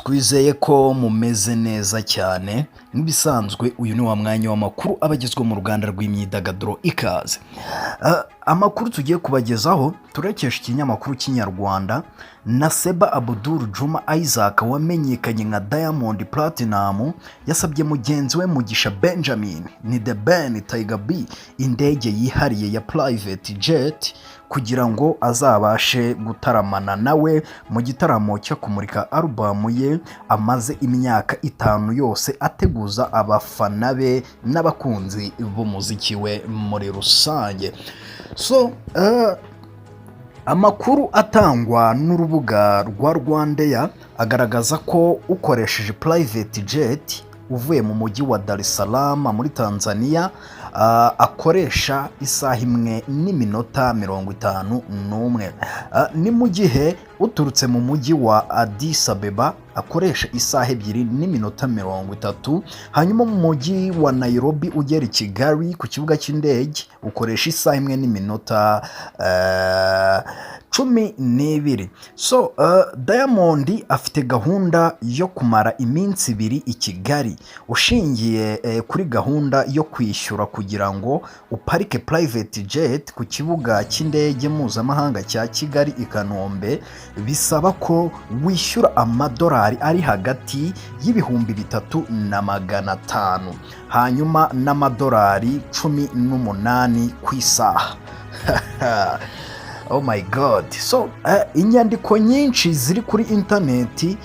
Twizeye ko mumeze neza cyane. Nk'ibisanzwe, uyu ni wa mwanya w'amakuru aba agezweho mu ruganda rw'imyidagaduro. Ikaze. Amakuru tugiye kubagezaho turekesha ikinyamakuru cy'Inyarwanda. Naseba Abudul Juma Isaac wamenyekanye nka Diamond Platnumz yasabye mugenzi we Mugisha Benjamin, ni The Ben Tiger B, indege yihariye ya private jet kugira ngo azabashe gutaramana nawe mu gitaramo cyo kumurika alubamu ye amaze imyaka 5 yose ateguza abafana be n'abakunzi b'umuziki we muri rusange. So amakuru atangwa n'urubuga rwa RwandAir agaragaza ko ukoresheje private jet uvuye mu mujyi wa Dar es Salaam muri Tanzania akoresha isaha 1 n'iminota 51. Ni mu gihe uturutse mu mujyi wa Addis Abeba akoresha isaha 2 n'iminota 30, hanyuma mu mujyi wa Nairobi ugera i Kigali ku kibuga cy'indege ukoresha isaha 1 n'iminota 12. So Diamond afite gahunda yo kumara iminsi 2 i Kigali. Ushingiye kuri gahunda yo kwishyura kugira ngo uparike private jet ku kibuga cy'indege mpuzamahanga cya Kigali i Kanombe, bisaba ko wishyura amadolari ari hagati y'3,500 hanyuma n'amadolari 18 ku isaha. Oh my God! So inyandiko nyinshi ziri kuri interineti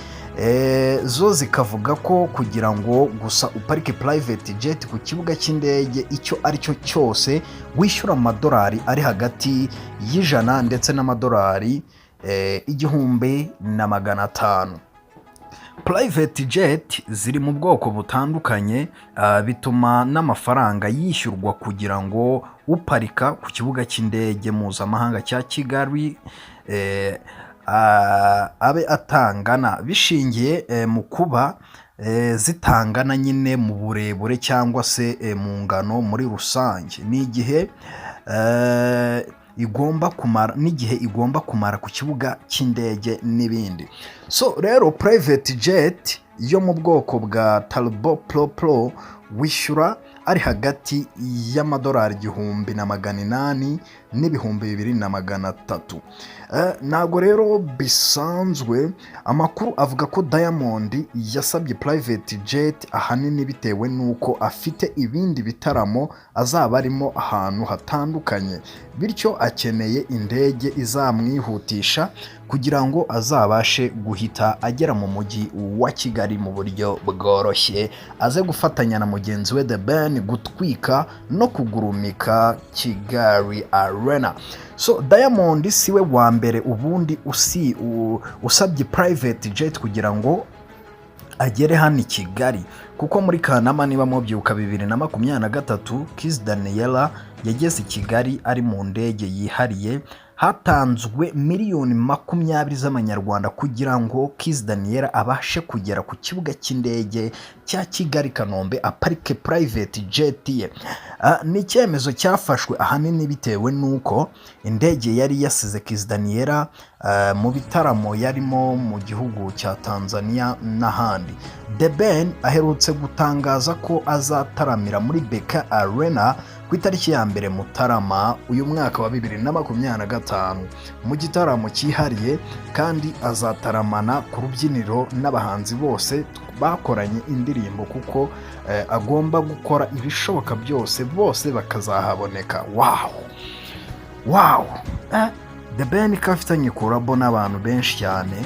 zo zikavuga ko kugira ngo gusa uparike private jet ku kibuga cy'indege icyo ari cyo cyose wishyura amadolari ari hagati y'100 ndetse n'amadolari 1,500. Private jet ziri mu bwoko butandukanye, bituma n'amafaranga yishyurwa kugira ngo uparika ku kibuga cy'indege mpuzamahanga cya Kigali abe atangana, bishingiye mu kuba zitangana nyine mu burebure cyangwa se mu ngano muri rusange. Ni igihe igomba kumara n'igihe igomba kumara ku kibuga cy'indege n'ibindi. So rero private jet yo mu bwoko bwa Turboprop Pro wishyura ari hagati y'amadolari 1,800 n'ib2,300. Ntabwo rero bisanzwe. Amakuru avuga ko Diamond yasabye private jet ahanini bitewe n'uko afite ibindi bitaramo azaba arimo ahantu hatandukanye, bityo akeneye indege izamwihutisha kugira ngo azabashe guhita agera mu mujyi wa Kigali mu buryo bworoshye, aze gufatanya na mugenzi we The Ben gutwika no kugurumika Kigali Arena. So Diamond si we wa mbere ubundi usabye private jet kugira ngo agere hano i Kigali, kuko muri Kanama, niba mubyibuka, 2023, Kizz Daniel yageze i Kigali ari mu ndege yihariye. Hatanzwe miliyoni 20 z'amanyarwanda kugira ngo Kizz Daniel abashe kugera ku kibuga cy'indege cya Kigali Kanombe aparike private jet ye. Ni icyemezo cyafashwe ahanini bitewe n'uko indege yari yasize Kizz Daniel mu bitaramo yarimo mu gihugu cya Tanzania n'ahandi. The Ben aherutse gutangaza ko azataramira muri BK Arena ku itariki ya 1 Mutarama uyu mwaka wa 2025 mu gitaramo cyihariye, kandi azataramana ku rubyiniro n'abahanzi bose bakoranye indirimbo, kuko agomba gukora ibishoboka byose bose bakazahaboneka. Wow! The Ben ko afitanye collabo n'abantu benshi cyane.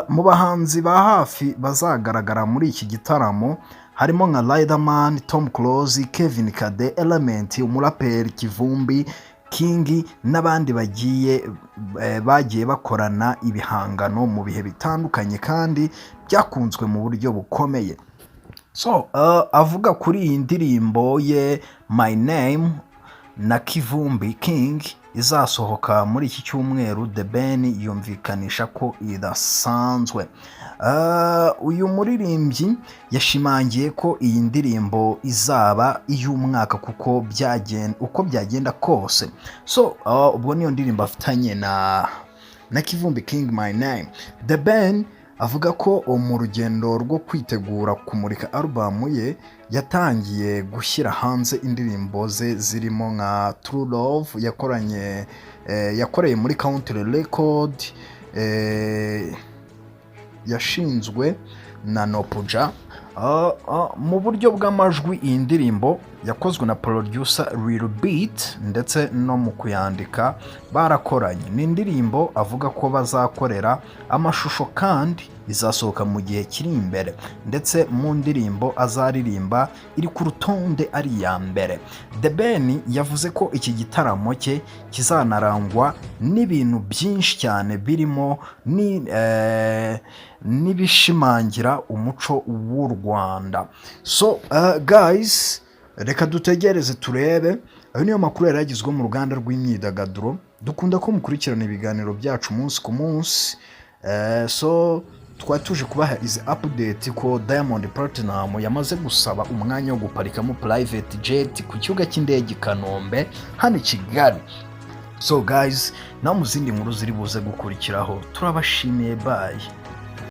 Mu bahanzi ba hafi bazagaragara muri iki gitaramo harimo nka Riderman, Tom Close, Kevin Kade, Element, umuraperi Kivumbi King n'abandi bagiye bakorana ibihangano mu bihe bitandukanye kandi byakunzwe mu buryo bukomeye. So avuga kuri iyi ndirimbo ye My Name na Kivumbi King izasohoka muri iki cyumweru, The Ben yumvikanisha ko idasanzwe. Uyu muririmbyi yashimangiye ko iyi ndirimbo izaba iy'umwaka kuko byagenda uko byagenda kose. So ubwo niyo ndirimbo afitanye na Kivumbi King, My Name. The Ben Avuga ko mu rugendo rwo kwitegura kumurika album ye, yatangiye gushyira hanze indirimbo ze zirimo nka True Love yakoranye yakoreye muri Country Record yashinzwe na Noopja. Mu buryo bw'amajwi, iyi ndirimbo yakozwe na producer Lil Beat, ndetse no mu kuyandika barakoranye. Ni indirimbo avuga ko bazakorera amashusho kandi izasohoka mu gihe kiri imbere, ndetse mu ndirimbo azaririmba iri ku rutonde ari iya mbere. The Ben yavuze ko iki gitaramo cye kizanarangwa n'ibintu byinshi cyane birimo n'ibishimangira umuco w'u Rwanda. So guys, reka dutegereze turebe. Ayo niyo makuru yari yagizwe mu ruganda rw'imyidagaduro. Dukunda ko mukurikirana ibiganiro byacu umunsi ku munsi. So twari tuje kubaha izi update ko Diamond Platnumz yamaze gusaba umwanya wo guparikamo private jet ku kibuga cy'indege i Kanombe hano i Kigali. So guys, naho mu zindi nkuru ziri buze gukurikiraho, turabashimiye, bye.